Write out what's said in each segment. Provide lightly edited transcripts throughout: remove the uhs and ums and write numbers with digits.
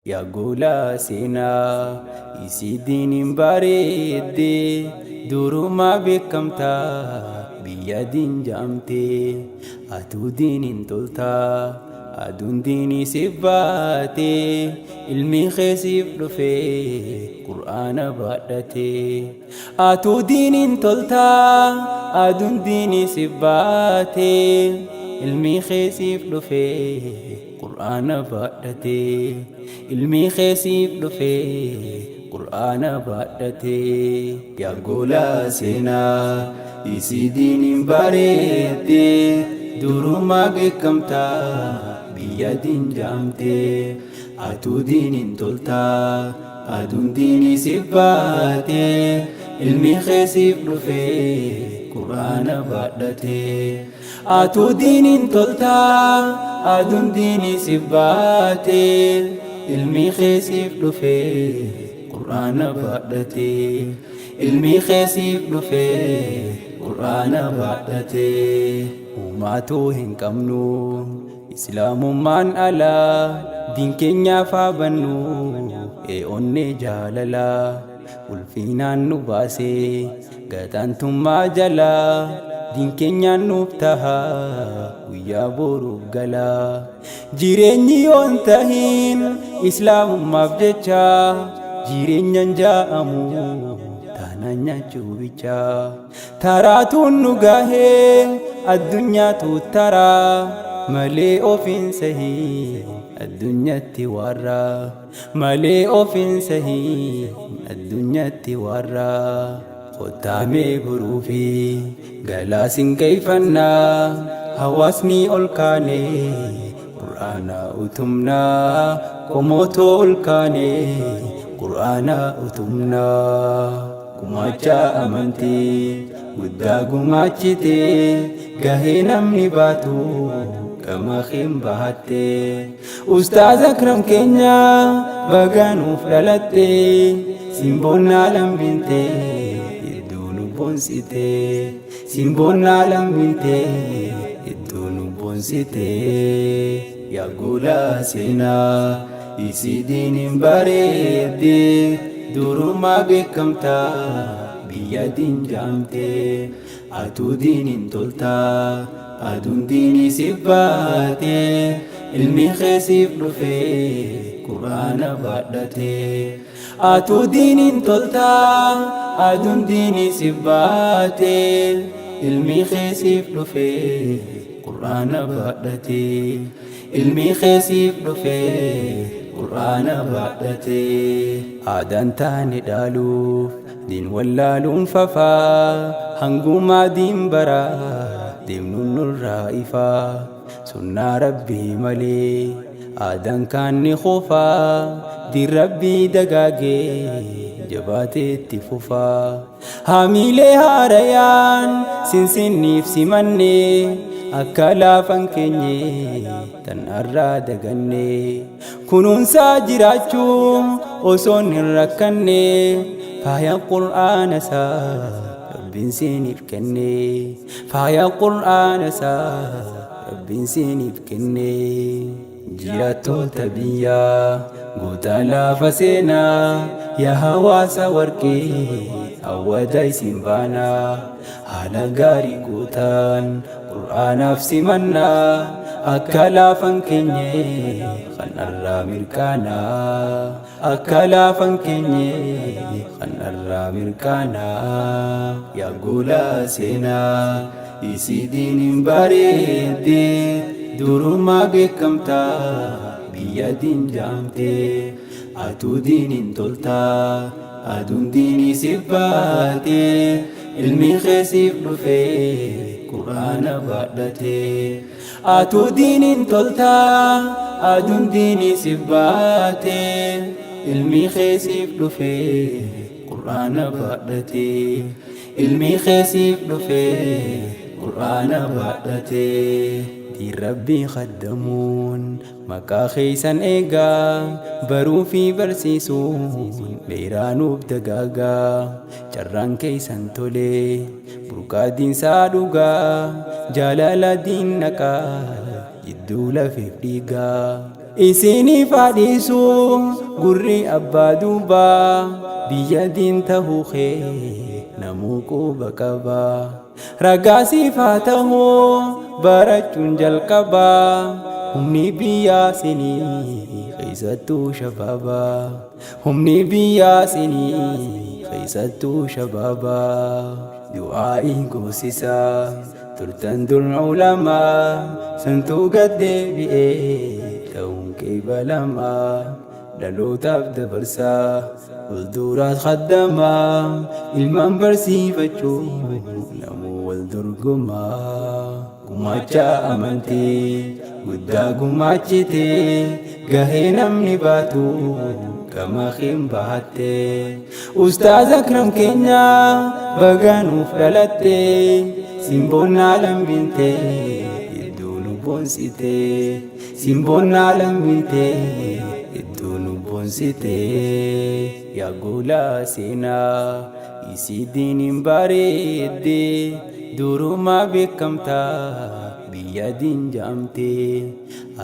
Yaa gola seenaa isii diiniin bareedde, durumaa beekamtaa biyya diin jaamte. Atuu diiniin toltaa, aduun diinii siif baate, ilmi kee siif dhufee qur'aana baadhate. Atuu diiniin toltaa, aduun diinii siif baate, ilmi kee siif dhufee qur'aana baadhate. Ilmi kee siif dhufee qur'aana baadhate. Yaa gola seenaa isii diiniin bareedde, durumaa beekamtaa biyya diin jaamte. Atuu diiniin toltaa, aduun diinii siif baate, ilmi kee siif dhufee qur'aana baadhate. Atuu diiniin toltaa, aduun diinii siif baate, ilmi kee siif dhufee qur'aana baadhate. Ilmi kee siif dhufee qur'aana baadhate. Uumatuu hin qabnu islaamummaan alaa, diin keenyaaf haa bannu ee onnee jaalalaa. Ulfinaan nu baasee gatantummaa jalaa, diin keenyaan nuuf tahaa guyyaa boruuf galaa. Jireenyi yoon tahin islaamummaaf jecha, jireenyan jaa'amu taanaan nyaachuu bicha. Taraatuun nu gahee addunyaatu taraa, malee ofiin sahii addunyatti warra, malee ofiin sahii addunyatti warra. Kottaamee boruufi galaasin keeyfannaa, hawaasni ol kaane qur'aana utumnaa, qomootoo ol kaane qur'aana utumnaa. Gumaacha amantii guddaa gumaachite, gahee namni baatu gama keen bahatte. Ustaaz Akram keenya baga nuuf dhalatte, simboonnaa lammiinte hedduu nu boonsite, simboonnaa lammiinte hedduu nu boonsite. Yaa gola seenaa isii diiniin bareedde, durumaa beekamtaa biyya diin jaamte. Atuu diiniin toltaa, aduun diinii siif baate, ilmi kee siif dhufee qur'aana baadhate. Atuu diiniin toltaa, aduun diinii siif baate, ilmi kee siif dhufee qur'aana baadhate. Ilmi kee siif dhufee qur'aana baadhate. Aadaan taane dhaaluuf diin wallaaluun fafaa, hangumaa diin baraa deemnuun nurraa ifaa. Sunnaa rabbii malee aadaan kaan ni kufaa, diin rabbii dagaagee jabaatee itti fufaa. Hamiilee haarayaan sinsinniif simanne, akka laafan keenye tan arraa daganne. Kunuunsaa jiraachuu osoon hin rakkanne, faaya qur'aana isaa rabbiin siiniif kenne, faaya qur'aana isaa rabbiin siiniif kenne. Jiraattoota biyyaa goota lafa seenaa, yaa hawaasa warqee hawwata isin baanaa. Haala gaarii gootaan qur'aanaaf simannaa, akka laafan keenye kanarraa mirkaanaa, akka laafan keenye kanarraa mirkaanaa. Yaa gola seenaa isii diiniin bareedde, durumaa beekamtaa biyya diin jaamte. Atuu diiniin toltaa, aduun diinii siif baate, ilmi kee siif dhufee qur'aana baadhate. Atuu diiniin toltaa, aduun diinii siif baate, ilmi kee siif dhufee qur'aana baadhate. Ilmi kee siif dhufee qur'aana baadhate. Diin rabbii khaddamuun maqaa keessan eegaa, baruu fi barsiisuun dheeraa nuuf dagaagaa. Carraan keessan tolee burqaa diinsaa dhugaa, jaalala diin naqaa jidduu lafeef dhiigaa. Isiniif haa dhiisu gurri abbaa duubaa, biyya diin tahuu kee namuu quba qaba. Ragaa siif haa tahu barachuun jalqaba, humni biyyaa sinii keessattuu shabaaba. Humni biyyaa sinii keessattuu shabaaba. Du'aa'ii goosisaa turtan dur ulamaa, santuu gad deebi'ee ta'uun qeebalamaa. Dhalootaaf dabarsaa fuulduraas khaddamaa, ilmaan barsiifachuu namuu wal dorgomaa. Gumaacha amantii guddaa gumaachite, gahee namni baatu gama keen bahatte. Ustaaz Akram keenya baga nuuf dhalatte, simboonnaa lammiinte hedduu nu boonsite. Simboonnaa lammiinte hedduu nu boonsite. Yaa goolaa seenaa isii diiniin bareedde, durumaa beekamtaa biyya diin jaamte.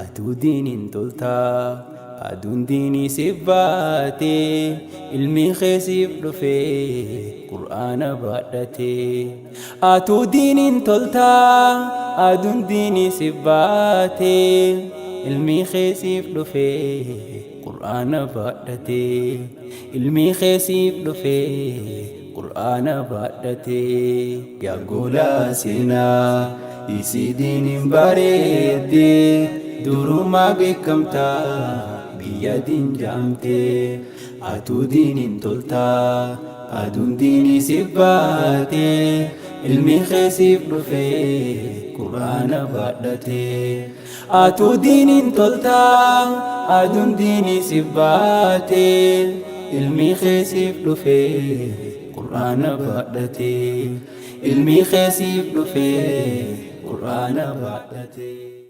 Atuu diiniin toltaa, aduun diinii siif baate, ilmi kee siif dhufe qur'aana baadhate. Atuu diiniin toltaa, aduun diinii siif baate, ilmi kee siif dhufe qur'aana baadhate. Ilmi kee siif dhufe qur'aana baadhate. Yaa goolaa seenaa isii diiniin bareedde, durumaa beekamtaa biyya diin jaamte. Atuu diiniin toltaa, aduun diinii siif baate, ilmi kee siif dhufe qur'aana baadhate. Atuu diiniin toltaa, aduun diinii siif baate, ilmi kee siif dhufe qur'aana baadhate. Ilmi kee siif dhufe qur'aana baadhate.